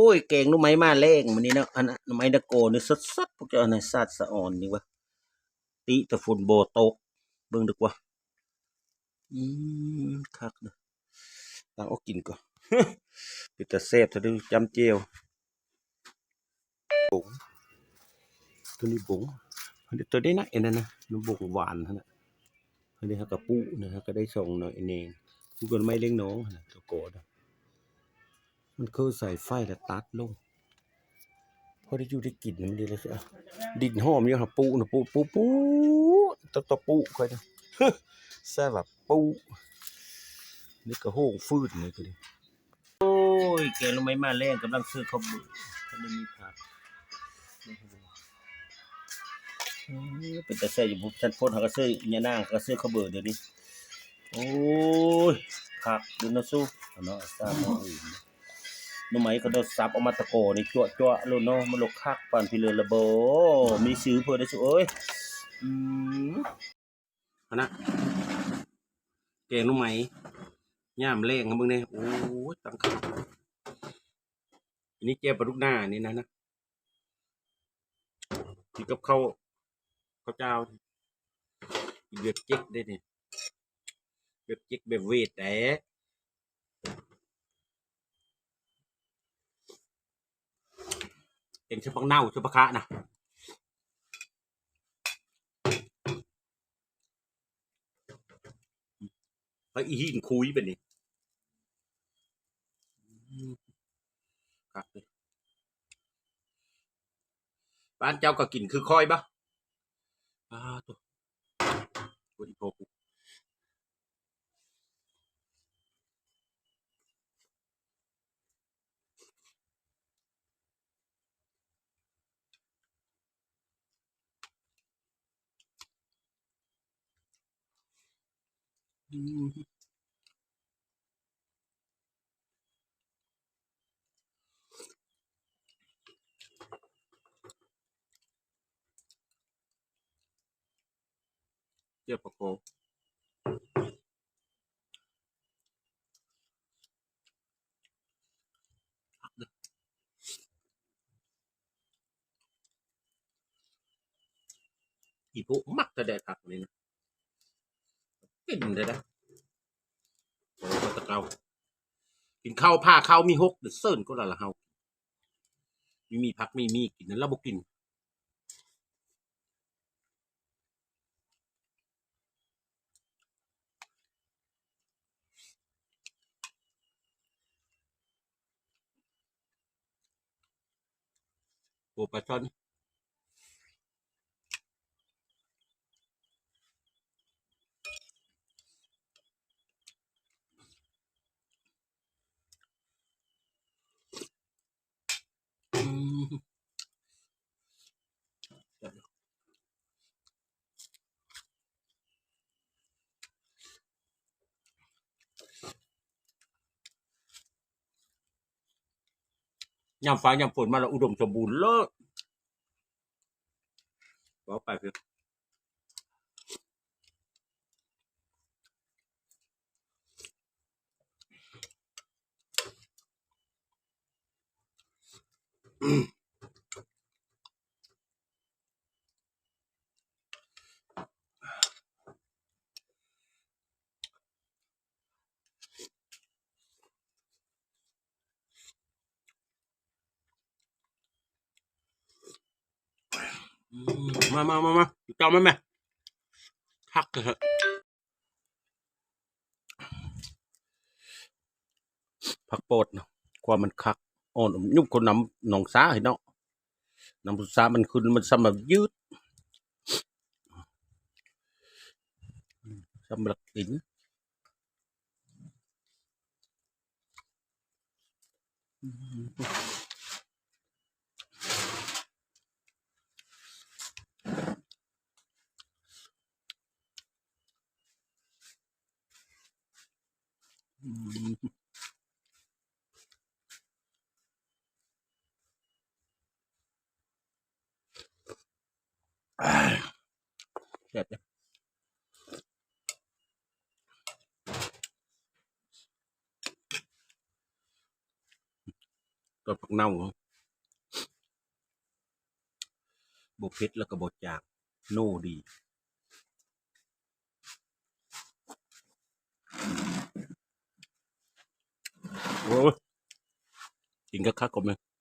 ໂອ້ຍ ແກງໜໍ່ໄມ້ມາແລງມື້ນີ້ເນາະ ອັນໜໍ່ໄມ້ນະໂກນີ້ສົດໆ ພວກເຈົ້າ ອັນນັ້ນສາດສະອອນນີ້ວະ ຕິແຕ່ຝົນບໍ່ຕົກ ເບິ່ງເດີ້ກວ່າ ອືມ ຄັກເດີ້ ຕັກອອກກິນກ່ອນ ເປັນຕາແຊບແທ້ເດີ້ ຈ້ຳແຈ່ວ ບົງ ໂຕນີ້ບົງ ໂຕໄດ້ນະ ອັນນັ້ນນະ ມັນບົງຫວານຫັ້ນນະ ອັນນີ້ເຮົາກະປູກນະ ເຮົາກະໄດ້ສອງໜ່ວຍແນ່ ປູກໜໍ່ໄມ້ເລັງໜອງຫັ້ນນະ ຕະກອນນະ ມັນຄືສາຍໄຟລະຕັດລົງ ພໍໄດ້ຢູ່ໄດ້ກິນນຳນີ້ລະ ດິນຫອມຢູ່ຫາປູກນະ ປູກ ປູກ ປູກ ຕະ ຕະປູກຂ້ອຍນະ ໃສ່ວ່າປູກ ນີ້ກະໂຮງຟືນນີ້ກະດີ. ໂອ້ຍ ແກງໜໍ່ໄມ້ມາແລງ ກຳລັງຊື້ເຂົ້າເບືອ ທັນໄດ້ມີຜັກ ເອີ ເປັນຕາແຊບຢູ່ ຜູ້ຊັ້ນຝົນເຮົາກະຊື້ ຍານາງເຮົາກະຊື້ເຂົ້າເບືອດຽວນີ້ ໂອ້ຍ ຄັກເດີ້ເນາະສູເນາະ ຊາບເນາະ ໜໍ່ໄມ້ກະໂດດສັບອອກມາຕະກອນີ້ ຈົວະໆ ໂລດເນາະ ມັນໂລດຄັກປານພີ້ເລີຍລະບໍ ມີຊື່ເພິ່ນເດີ້ສູເອີຍ ອືມ. ຫັ້ນນະ ແກງໜໍ່ໄມ້ ຍາມແລງ ເບິ່ງແດ່ ໂອ້ຍ ຕັ້ງຄັກ ອັນນີ້ແຈ່ວປາດຸກໜ້ານີ້ນະ ນະ ກິນກັບເຂົ້າ ເຂົ້າຈ້າວ ກິນແບບເຈັກເດ້ນີ້ ແບບເຈັກແບບເວດແດ່. ແກງໃສ່ຜັກເນົ່າ ໃສ່ຜັກຄະນະ ໄປອີຫີນຄຸຍບາດນີ້ ຄັກເດີ້ ບ້ານເຈົ້າກະກິນຄືຂ້ອຍບໍ່? ອ້າໂທ້ ໂອ້ຍ ອີ່ພໍ່ກູ ອືມ ເຈັບປາຄໍ ອີ່ຜູ້ມັກແທ້ໆ ຜັກນີ້ນະ ກິນໄດ້ ໂອ້ ແຕ່ເກົ່າ ກິນເຂົ້າ ພາເຂົ້າມີຫົກ ເດີ ເຊີນກວ່າລະ ລະເຮົາ ມີ ມີຜັກ ມີ ມີກິນນັ້ນລະບໍ່ກິນ. ໂອ້ ປາຊ່ອນ ອືມ ຍາມຟ້າຍາມຝົນມາລະອຸດົມສົມບູນເລີດ ເວົ້າໄປເພິ່ນ. ອືມ ມາ ມາ ມາ ມາ ເຈົ້າມາແມ່ ຄັກແທ້. ຜັກປອດເນາະ ຄວາມມັນຄັກ ອ່ອນ ຍຸບເຂົ້ານ້ຳໜອງສາເນາະ ນ້ຳສາມັນຂຶ້ນ ມັນຊ່ຳແບບຍືດ ຊ່ຳລັກກິນ. ແຊບເດ້. ຕົ້ນຜັກເນົ່າ ບໍ່ເຜັດແລ້ວກໍບໍ່ຈາງ ໂນດີ. ໂອ້ຍ ກິນຄັກໆ ກໍມີ